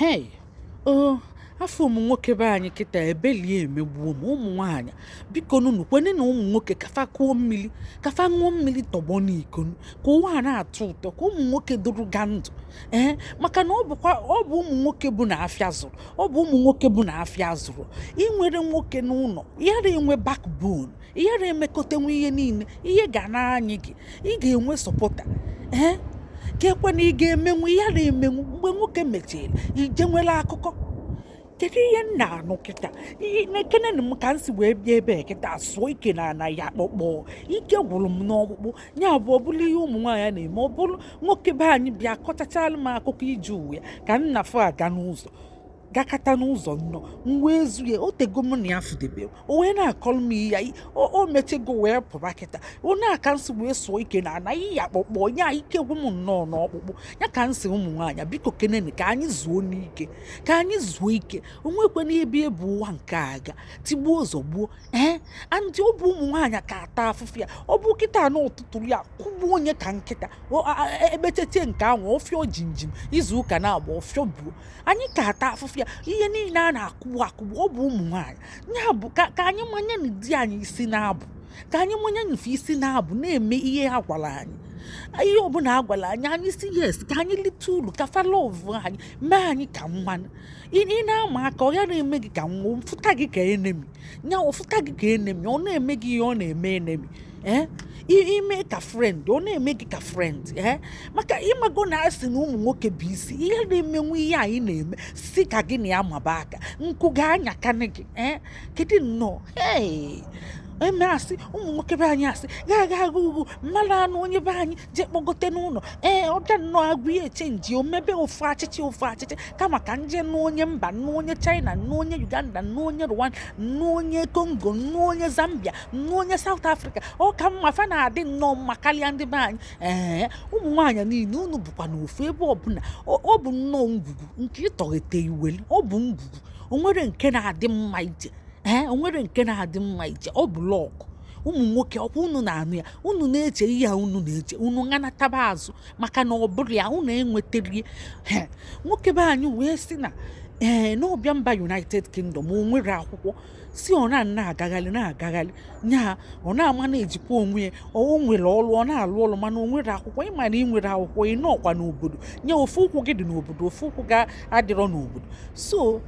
Hey! Oo, afọ ụmụ nwoke be anyị kịta ebelie emegbuo m. Ụmụ nwaanyị, biko nunu kwene na ụmụ nwoke kafa kụọ mmiri, kafa ṅụọ mmiri tọgbọ n'iko, ka ụwa a na-atọ ụtọ, ka ụmụ nwoke dụrụ ga ndụ. Ee, maka na ọ bụkwa ọ bụ ụmụ nwoke bụ na afịa zụrụ, ọ bụ ụmụ nwoke bụ na afịa zụrụ. Inwere nwoke n'ụlọ yara enwe backbone, yara emekọtanwu ihe niile, ihe ga na-anyị gị, ị ga-enwe supporter. Ee, ka ekwe na ị ga-emenwu yara emenwu. Mgbe nwoke mechiri ije nwere akụkọ, kedu ihe m na-anụ kịta? Na-ekene m ka m si wee bịa ebe kịta, sụọ ike na ana ya kpọkpọ, ike gwụrụ m n'ọkpụkpụ. Ya bụ, ọ bụrụ ihe ụmụ nwaanyị na-eme, ọ bụrụ nwoke be anyị bịa kọchachala m akụkọ ije uwe ka m na-afụ aga n'ụzọ, gakata n'ụzọ nnọọ, m wee zuye otego m na ya fụdebe, o wee na-akọrọ m ya. O mechego wee pụba kịta. Onye aka nsị wee sụọ ike na ana ya kpọkpọ ya, ike gwụ m nnọọ n'ọkpụkpụ. Ya ka nsị ụmụ nwaanyị, biko kenene ka anyị zuo n'ike, ka anyị zuo ike. Onwekwe n'ebe ebu ụwa nke aga tigbuo zọgbuo. Ee, andị ọ bụ ụmụ nwaanyị ka ata afụfụ ya. Ọ bụ kịta na ụtụtụ ya kwụgbuo onye ka nkịta ekpecheche nke ahụ ọfịọ jinjim, izu ụka na-agba ọfịọ buo. Anyị ka ata afụfụ ya. Ihe niile a na-akụgbu akụgbu, ọ bụ ụmụ nwaanyị. Ya bụ ka anyị manye na di anyị isi na-abụ, ka anyị manye nfe isi na-abụ, na-eme ihe ha gwara anyị. Ihe ọbụla a gwara anyị, anyị si yes, ka anyị lite uru, ka fa love anyị, mee anyị ka mmanụ. Ị na-ama aka, ọ ya na-eme gị ka nwa fụta gị ka enemy nya, ọfụta gị ka enemy, ọ na-eme gị ihe ọ na-eme enemy. Ee, ime ka friend, ọ na-eme gị ka friend. Ee, maka ịmago na asị na ụmụ nwoke bụ isi ihe na-emenwu ihe anyị na-eme, si ka gị na ya maba aka, nkụ ga-anyakanị gị. Ee, kedu nnọọ? Hey, eme asị ụmụ nwoke be anyị asị ga-aga aga ugwu mmadụ anụ onye be anyị jee kpọgote n'ụlọ. Ee, ọ bịa nnọọ agụ ya eche nji omebe ofu achịchị ofu achịchị, kama ka nje nụ onye mba, nụ onye China, nụ onye Uganda, nụ onye Rwanda, nụ onye Congo, nụ onye Zambia, nụ onye South Africa. Ọ ka mma, fa na-adị nnọọ mma karịa ndị be anyị. Ee, ụmụ nwaanyị niile unu bụkwa n'ofu ebe ọbụla. Ọ bụ nnọọ ngwugwu nke ịtọghete iweli, ọ bụ ngwugwu. O nwere nke na-adị mma iche. Ee, o nwere nke na-adị mma iche. Ọ bụ luck ụmụ nwoke ọkwa unu na-anụ ya, unu na-eche ihe a unu na-eche, unu ṅanataba azụ, maka na ọ bụrụ ya unu enwetarie. He, nwoke be anyị wee sị na ee, n'ọbịa mba United Kingdom, o nwere akwụkwọ, si ọ na na-agagharị na-agagharị nya, ọ na-ama na-ejikwa onwe ya. O nwere ọrụ ọ na-alụ ọrụ, mana o nwere akwụkwọ. Ịma na ị nwere akwụkwọ, ị nọkwa n'obodo nya, ofu ụkwụ gị dị n'obodo, ofu ụkwụ gị adịrọ n'obodo. So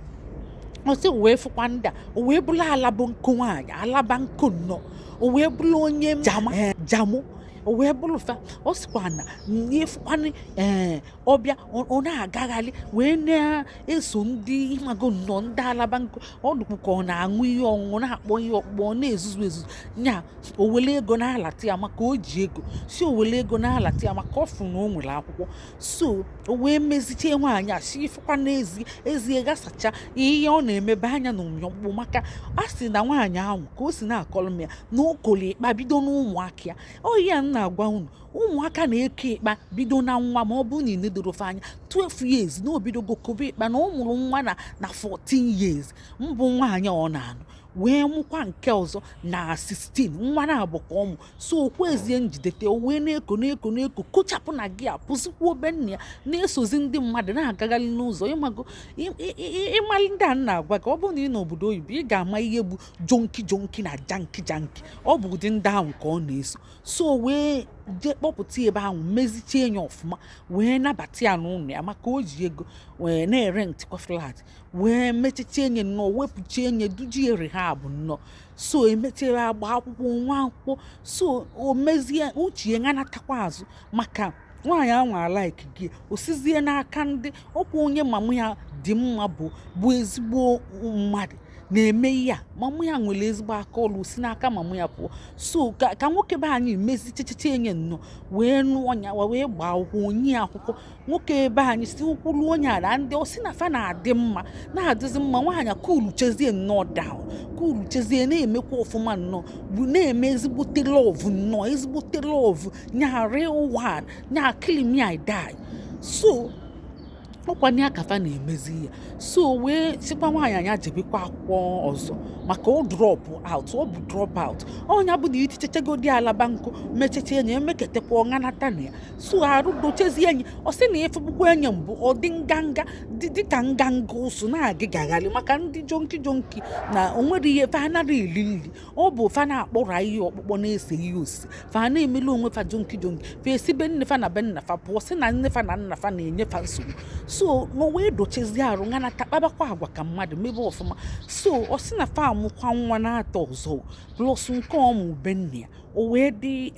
ọ sị wee fụkwa ndị a, o wee bụrụ alaba nkụ nwaanyị, alaba nkụ nnọọ, o wee bụrụ onye jama jamụ, o wee bụrụ fa. Ọ sịkwa na ihe fụkwanụ, ee, ọbịa ọ na-agagharị wee na-eso ndị ịmago nnọọ ndị alaba nkụ. Ọ dịkwa ka ọ na-aṅụ ihe ọṅụṅụ, na-akpọ ihe ọkpụkpọ, ọ na-ezuzu ezuzu nya. O were ego na-alata ya maka o ji ego, si o were ego na-alata ya maka ọ fụ na o nwere akwụkwọ. So o wee mezichie nwaanyị a, si ifụkwa n'ezie ezie gasacha ihe ọ na-emebe anya na ụmịọkpụ, maka a sị na nwaanyị ahụ ka o si na-akọrọ m ya na o koro ịkpa bido n'ụmụaka ya. Ọ ya m na-agwa unu, ụmụaka na-eke ịkpa bido na nwa, ma ọ bụrụ na ị nedorofe anya. 12 years na obidogo kobe ịkpa, na ọ mụrụ nwa na 14 years mbụ nwaanyị ọ na-anụ, wee mụkwa nke ọzọ na 16. Nwa na-abụ ka ọ mụ. So okwezie njidete, o wee na-eko na-eko na-eko, kochapụ na gị apụzikwa obe nna ya, na-esozi ndị mmadụ na-agagharị n'ụzọ. Ịmago ịmali ndị a m na-agwa gị, ọ bụrụ na ị n'obodo oyibo, ị ga-ama ihe bụ junkie junkie na junkie junkie. Ọ bụ ụdị ndị ahụ ka ọ na-eso. So wee jee kpọpụta ebe ahụ, mezichie ya ọfụma, wee nabata ya n'ụlọ ya, maka o ji ego wee na-ere ntịkwa flat, wee mechichie nye nnọọ, wepụchie nye, dujie rehab nnọọ. So emechere agba akwụkwọ nwa akwụkwọ. So o mezie uche ṅanatakwa azụ, maka nwaanyị ahụ a-like gị, o sizie n'aka ndị ọkwa onye mama ya dị mma, bụ ezigbo mmadụ na-eme ihe a. Mama ya nwere ezigbo aka ọlụ, si n'aka mama ya pụọ. So ka nwoke be anyị mezi checheche enye nnọọ, wee nụọ ya, wee gbaa akwụkwọ, onye akwụkwọ. Nwoke ebe anyị si ụkwụrụ onye ala ndị ọ si na fa na-adị mma, na-adịzi mma. Nwaanyị cool chezie nnọọ down, cool chezie, na-emekwa ọfụma nnọọ, bụ na-eme ezigbote love nnọọ, ezigbote love nya, real one nya, kill me I die. So Ọkwana ya ka fa na-emezi ya. So wee sịkwa nwaanyị anya jebekwa akwụkwọ ọzọ, maka ọ drop out, ọ bụ drop out. Ọnya bụ na itichechegodi alaba nkụ mecheche enyi emeketekwa ọṅanata na ya. So arụ dochezie enyi. Ọ sị na efebukwa enyi mbụ, ọ dị nganga, dị dịka nganga ụsụ na-agịgagharị, maka ndị junkie junkie na onwere ihe fa anaghị eri nri. Ọ bụ fa na-akpọra ihe ọkpụkpọ, na-ese ihe osise, fa na-emelu onwe fa junkie junkie. Fa esi be nne fa na be nna fa pụọ, sị na nne fa na nna fa na-enye fa nsogbu. So na wee dochezie arụ, ṅanata, kpabakwa agwa ka mmadụ, mebe ọfụma. So ọ sị na fa amụkwa nwa na-atọ ọzọ, plus nke ọmụ be nne ya. O wee dị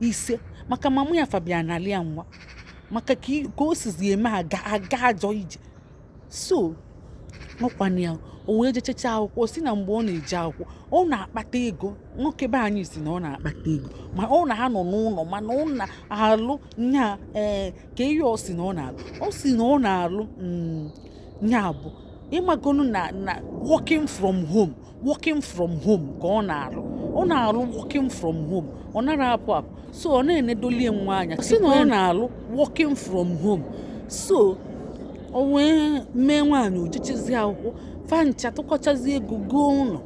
5, maka mama ya fabia nali ya nwa, maka ka o sizi eme aga aga ajọ ije. So ọkwana ya, o wee jechecha akwụkwọ. Si na mgbe ọ na-eje akwụkwọ, ọ na-akpata ego. Nwoke be anyị si na ọ na-akpata ego, ma ọ na-anọ n'ụlọ, mana ọ na-alụ nya. Ee, ka ihe ọ si na ọ na-alụ, ọ si na ọ na-alụ nya bụ ịmagonu na working from home, working from home ka ọ na-alụ. Ọ na-alụ working from home, ọ nara apụ apụ. So ọ na-enedolie nwa anya. Si na ọ na-alụ working from home. So o wee mee nwaanyị ojechezi akwụkwọ. Fa ncha tụkọchazi ego, goo ụlọ,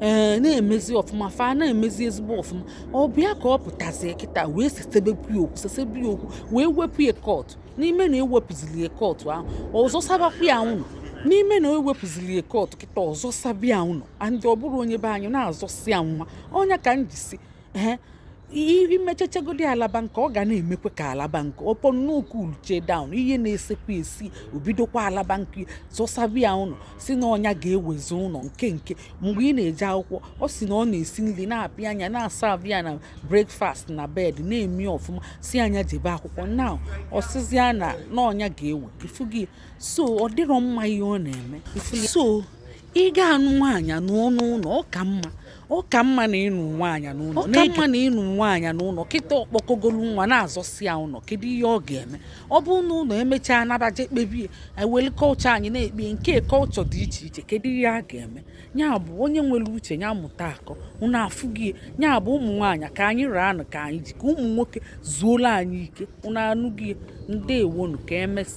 ee, na-emezi ọfụma. Fa na-emezi ezigbo ọfụma. Ọ bịa ka ọ pụtazie kịta, wee sesebekwu ya okwu, sesebe ya okwu, wee wepụ ya court. N'ime na ewepụzili ya court ahụ, ọzọ sabakwa ya ụlọ. N'ime na ewepụzili ya court kịta, ọzọ sabịa ụlọ. And ọ bụrụ onye be anyị na-azọsi ya nwa ọnya ka m ji si ee, imechechegodi alaba nke ọ ga na-emekwe ka alaba nke ọpọ nnukwu uche down. Ihe na-esekwa esi, obidokwa alaba nke zọsabịa ụlọ, si na ọnya ga-ewezi ụlọ nke mgbe ị na-eje akwụkwọ. Ọ si na ọ na-esi nri, na-apịa anya, na-asa abịa na breakfast na bed, na-eme ọfụma, si anya jebe akwụkwọ. Now ọsịzịa na ọnya ga-ewe ifugi. So ọ dịrọ mma ihe ọ na-eme. So ị ga-anụ nwaanyị nụọ n'ụlọ, ọ ka mma, ọ ka mma na ịnụ nwaanyị n'ụlọ, ọ ka mma na ịnụ nwaanyị n'ụlọ. Kịta ọkpọkọgolu nwa na-azọsi ya ụlọ, kedu ihe ọ ga-eme? Ọ bụrụ na ụlọ emechaa nabaje kpebie, eweli kọlchọ anyị na-ekpe nke kọlchọ dị iche iche, kedu ihe a ga-eme? Ya bụ onye nwere uche ya mụta akọ. Unu afụghị? Ya bụ ụmụ nwaanyị, ka anyị raanụ, ka anyị ji ka ụmụ nwoke zuola anyị ike. Unu anụghị? Ndewonu, ka emesịa.